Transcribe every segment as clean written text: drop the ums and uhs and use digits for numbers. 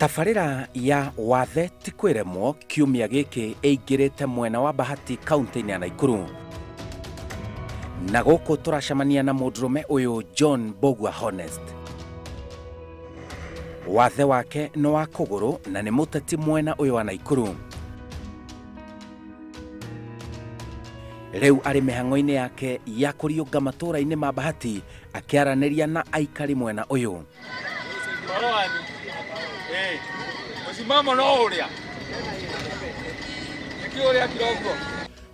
Tabarĩra ya Wathe ti kwĩremwo kiumia gĩkĩ ĩingĩrĩte mwena wa Bahati kaunti-inĩ ya Naikuru. Na gũkũ tũracemania na mũndũrũme ũyũ John Mbũgua Honest. Wathe wake nĩ wa kũgũrũ na nĩ mũteti mwena ũyũ wa Naikuru. Rĩu arĩ mĩhang'o-inĩ yake ya kũriũnga matũũra-inĩ ma Bahati akĩaranĩria na aikari mwena ũyũ. Ũhoro wanyu? Ĩĩ. Mũsimamo no ũrĩa. Nĩkĩ ũrĩa kira ũguo?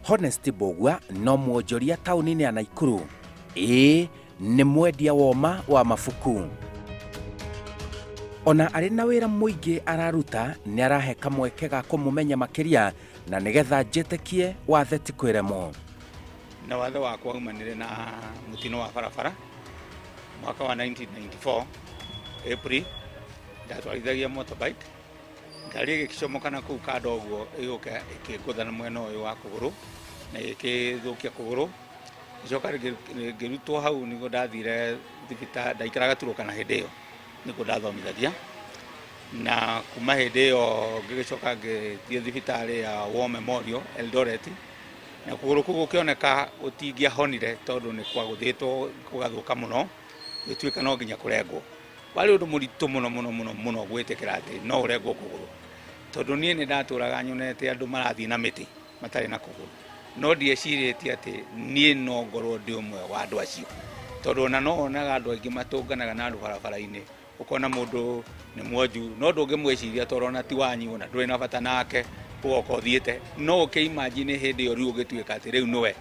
Honest Mbũgua no mwonjoria taũni-inĩ ya Naikuru. Ĩĩ nĩ mwendia woma wa mabuku. Ona arĩ na wĩra mũingĩ araruta nĩ arahe kamweke ga kũmũmenya makĩria na nĩgetha njĩtĩkie wathe ti kwĩremwo. Na wathe wakwa umanire na mũtino wa barabara mwaka wa 1994 April, ndatwarithagia motorbike, ngari ĩgĩcomoka na kũu kando ũguo, ĩgĩũka ĩkĩngũtha na mwena ũyũ wa kũgũrũ na ĩgĩkĩthũkia kũgũrũ. Ngĩcoka ngĩrutwo hau nĩguo ndathire thibitarĩ, ndaikaraga Turukana hĩndĩ ĩyo nĩkuo ndathomithagia, na kuma hĩndĩ ĩyo ngĩgĩcoka ngĩthiĩ thibitarĩ ya War Memorial Eldoret, na kũgũrũ kũu gũkĩoneka gũtingĩahonire tondũ nĩ kwagũthĩtwo gũgathũka mũno, gũgĩtuĩka no nginya kũrengwo. Warĩ ũndũ mũritũ mũno mũno mũno mũno gwĩtĩkĩra atĩ no ũrengwo kũgũrũ, tondũ niĩ nĩ ndatũraga nyonete andũ marathiĩ na mĩtĩ matarĩ na kũgũrũ, no ndiecirĩtie atĩ niĩ no ngorwo ndĩ ũmwe wa andũ acio, tondũ ona no wonaga andũ aingĩ matũnganaga na andũ barabara-inĩ, ũkona mũndũ nĩ mwonju no ndũngĩmwĩciria tondũ ona ti wanyu, ona ndũrĩ na bata nake, ũgoka ũthiĩte. No ũkĩ imagine hĩndĩ ĩyo rĩu ũgĩtuĩka atĩ rĩu nĩwe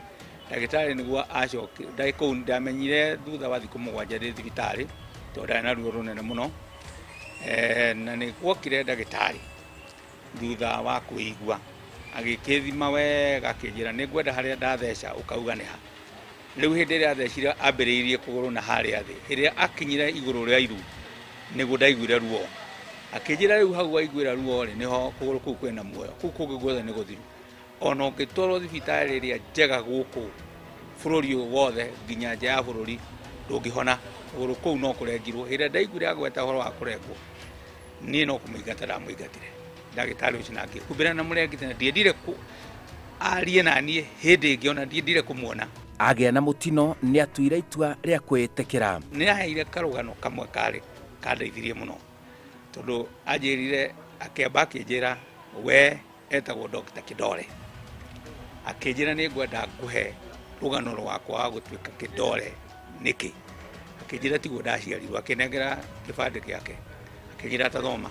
ndagĩtarĩ nĩguo acoke ndarĩ kũu. Ndamenyire thutha wa thikũ 7 ndĩ thibitarĩ, tondũ ndarĩ na ruo rũnene mũno. Na nĩ gwokire ndagĩtarĩ thutha wa kwĩigua, agĩkĩthima wega, akĩnjĩra nĩ ngwenda harĩa ndatheca ũkauga nĩ ha. Rĩu hĩndĩ ĩrĩa athecire ambĩrĩirie kũgũrũ na harĩa thĩ, hĩndĩ ĩrĩa akinyire igũrũ rĩa iru nĩguo ndaiguire ruo. Akĩnjĩra rĩu hau waiguĩra ruo rĩ, nĩho kũgũrũ kũu kwĩna muoyo, kũu kũngĩ guothe nĩ gũthiru. Ona ũngĩtwarwo thibitarĩ ĩrĩa njega gũkũ bũrũri ũyũ wothe nginya nja ya bũrũri ndũngĩhona, kũgũrũ kũu no kũrengirwo. Hĩndĩ ĩrĩa ndaiguire agweta ũhoro wa kũrengwo, niĩ no kũmũingata ndamũingatire ndagĩtarĩ ũcio, na ngĩhumbĩra na mũrengeti, na ndiendire arie na niĩ hĩndĩ ĩngĩ, ona ndiendire kũmuona. Agĩa na mũtino nĩ atuire itua rĩa kwĩĩtĩkĩra. Nĩ aheire karũgano kamwe karĩ kandeithirie mũno, tondũ anjĩrire, akĩamba akĩnjĩra we etagwo Dr. Kidore, akĩnjĩra nĩ ngwenda ngũhe rũgano rwakwa wa gũtuĩka Kidore nĩkĩ. Akĩnjĩra tiguo ndaciarirwo, akĩnengera kĩbandĩ gĩake, akĩnjĩra tathoma,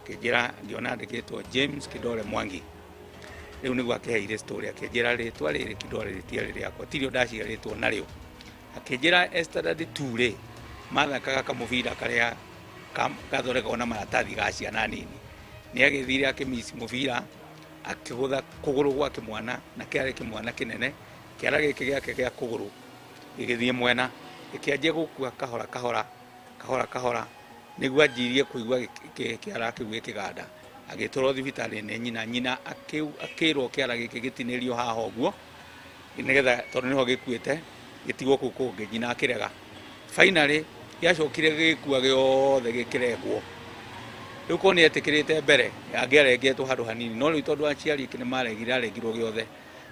akĩnjĩra ngĩona andĩkĩtwo James Kidore Mwangi. Rĩu nĩguo akĩheire story, akĩnjĩra rĩtwa rĩrĩ Kidore rĩtiarĩ rĩakwa, tirio ndaciarĩtwo narĩo. Akĩnjĩra standard 2 rĩ, mathakaga kamũbira karĩa gathondekagwo na maratathi ga ciana nini, nĩ agĩthire akĩmici mũbira, akĩgũtha kũgũrũ gwa kĩmwana, na kĩarĩ kĩmwana kĩnene, kĩara gĩkĩ gĩake gĩa kũgũrũ gĩgĩthiĩ mwena, gĩkĩanjia gũkua kahora kahora kahora kahora, nĩguo anjirie kũigua kĩara kĩu gĩkĩganda. Agĩtwarwo thibitarĩ nĩ nyina, nyina akĩrwo kĩara gĩkĩ gĩtinĩrio haha ũguo nĩgetha tondũ nĩho gĩkuĩte gĩtigwo kũu kũngĩ, nyina akĩrega. Finally gĩacokire gĩgĩkua gĩothe gĩkĩrengwo. Rĩu korwo nĩ etĩkĩrĩte mbere angĩarengetwo handũ hanini, no rĩu tondũ aciari ake nĩ maregire, arengirwo gĩothe.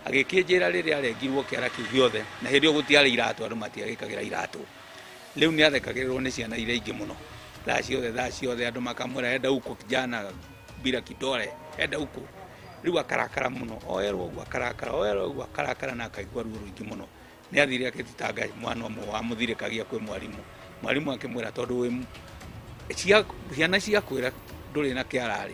Agĩkĩnjĩra rĩrĩa arengirwo kĩara kĩu gĩothe, na hĩndĩ ĩyo gũtiarĩ iratũ, andũ matiagĩkagĩra iratũ, rĩu nĩ athekagĩrĩrwo nĩ ciana iria ingĩ mũno thaa ciothe, thaa ciothe andũ makamwĩra enda huko kijana bila kidole, enda huko. Rĩu akarakara mũno, oerwo ũguo akarakara, oerwo ũguo akarakara, na akaigua ruo rũingĩ mũno. Nĩ athire agĩthitanga mwana ũmwe wamũthirĩkagia kwĩ mwarimũ, mwarimũ akĩmwĩra tondũ wĩ ciana ciakwĩra ndũrĩ na kĩara rĩ,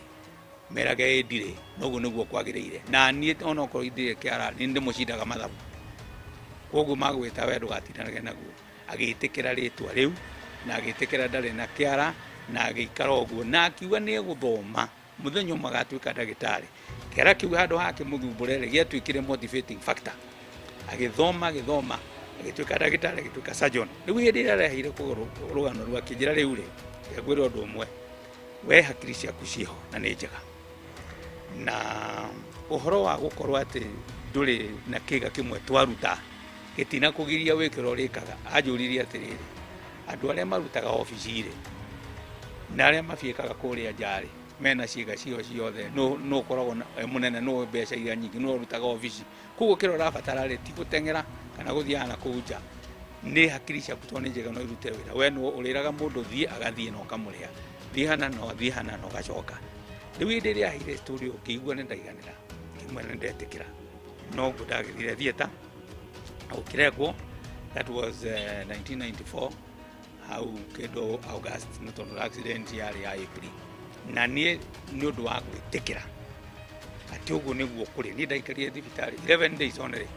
merage ĩ ndirĩ, noguo nĩguo kwagĩrĩire, na niĩ onokorwo ndirĩ kĩara nĩ ndĩmũcindaga mathabu, koguo magwĩta we ndũgatindanage naguo. Agĩtĩkĩra rĩtwa rĩu na agĩtĩkĩra ndarĩ na kĩara, na agĩikara ũguo na akiuga nĩ egũthoma, mũthenya ũmwe agatuĩka ndagĩtarĩ. Kĩara kĩu handũ ha kĩmũthumbũre rĩ, gĩatuĩkire motivating factor. Agĩthoma, agĩthoma, agĩtuĩka ndagĩtarĩ, agĩtuĩka surgeon. Rĩu hĩndĩ ĩrĩa areheire rũgano rũu, akĩnjĩra rĩu rĩ, ngwĩre ũndũ ũmwe, we hakiri ciaku ciĩho na nĩ njega, na ũhoro wa gũkorwo atĩ ndũrĩ na kĩga kĩmwe twaruta gĩtinakũgiria wĩke ũrĩa ũrĩkaga. Anjũririe atĩrĩrĩ, andũ arĩa marutaga obici rĩ na arĩa mabiĩkaga kũrĩa nja rĩ, Mena ciĩga cio ciothe, nũ ũkoragwo e mũnene, nũ mbeca iria nyingĩ, nũ ũrutaga obici. Koguo kĩrĩa ũrabatara rĩ, ti gũteng'era kana gũthiaga na kũu nja, nĩ hakiri ciaku tondũ nĩ njega, no irute wĩra. We nũ ũrĩraga mũndũ thiĩ, agathiĩ na ũkamũrĩha, thiĩ hana no athiĩ hana na ũgacoka. Rĩu hĩndĩ ĩrĩa aheire story ĩyo, ngĩigua nĩ ndaiganĩra, ngĩmwĩra nĩ ndetĩkĩra. Noguo ndagĩthire theatre gũkĩrengwo. That was 1994 hau kĩndũ August, nĩ tondũ accident yarĩ ya April. Na niĩ nĩ ũndũ wa gwĩtĩkĩra atĩ ũguo nĩguo kũrĩ, niĩ ndaikarire thibitarĩ 11 days only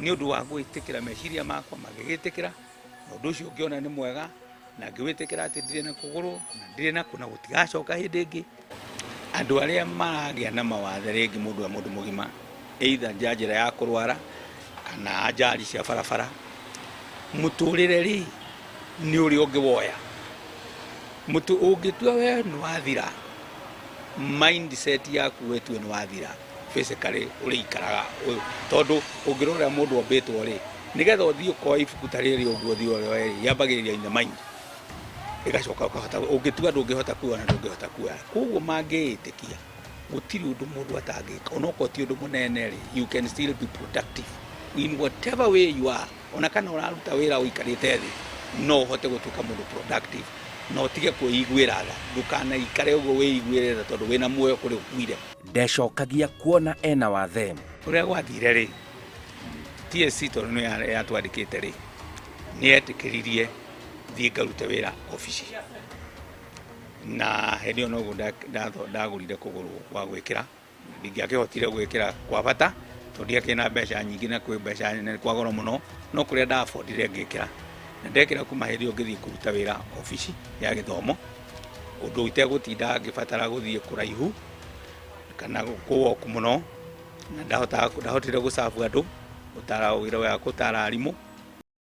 nĩ ũndũ wa gwĩtĩkĩra. Meciria makwa magĩgĩtĩkĩra na ũndũ ũcio ngĩona nĩ mwega, na ngĩwĩtĩkĩra atĩ ndirĩ na kũgũrũ na ndirĩ nakuo na gũtigacoka hĩndĩ ĩngĩ. Andũ arĩa maragĩa na mawathe rĩngĩ, mũndũ wa mũndũ mũgima, either nja njĩra ya kũrwara kana ajali cia barabara, mũtũrĩre rĩ nĩ ũrĩa ũngĩwoya. Mũtũ ũngĩtua we nĩ wathira, mindset yaku wetue nĩ wathira physically, ũrĩikaraga tondũ ũngĩrora mũndũ ombĩtwo rĩ, nĩgetha ũthiĩ ũkoe ibuku ta rĩrĩ ũguo ũthiĩ ũrĩoe rĩ, yambagĩrĩria in the mind, ĩgacoka ũkahota. Ũngĩtua ndũngĩhota kuoya na ndũngĩhota kuoya. Koguo mangĩĩtĩkia gũtirĩ ũndũ mũndũ atangĩka, onokorwo ti ũndũ mũnene rĩ, you can still be productive in whatever way you are. Ona kana ũraruta wĩra ũikarĩte thĩ, no ũhote gũtuĩka mũndũ productive na ũtige kwĩiguĩra tha. Ndũkanaikare ũguo wĩiguĩre tha tondũ wĩna muoyo kũrĩ ũkuire. Ndecokagia kuona ena wathe. Ũrĩa gwathire rĩ, TSC tondũ nĩ yatwandĩkĩte rĩ, nĩ yetĩkĩririe thiĩ ngarute wĩra obici, na hĩndĩ ĩyo noguo ndagũrire kũgũrũ gwa gwĩkĩra. Ndingĩakĩhotire gwĩkĩra kwa bata tondũ ndiakĩrĩ na mbeca nyingĩ, na kwĩ mbeca nene kwa goro mũno, no kũrĩa ndabondire ngĩkĩra na ndekĩra. Kuma hĩndĩ ĩyo ngĩthiĩ kũruta wĩra obici ya gĩthomo, ũndũ itegũtinda ngĩbatara gũthiĩ kũraihu kana kũwoku mũno, na ndahotire gũcabu andũ, gũtara wĩra wa gũtara arimũ.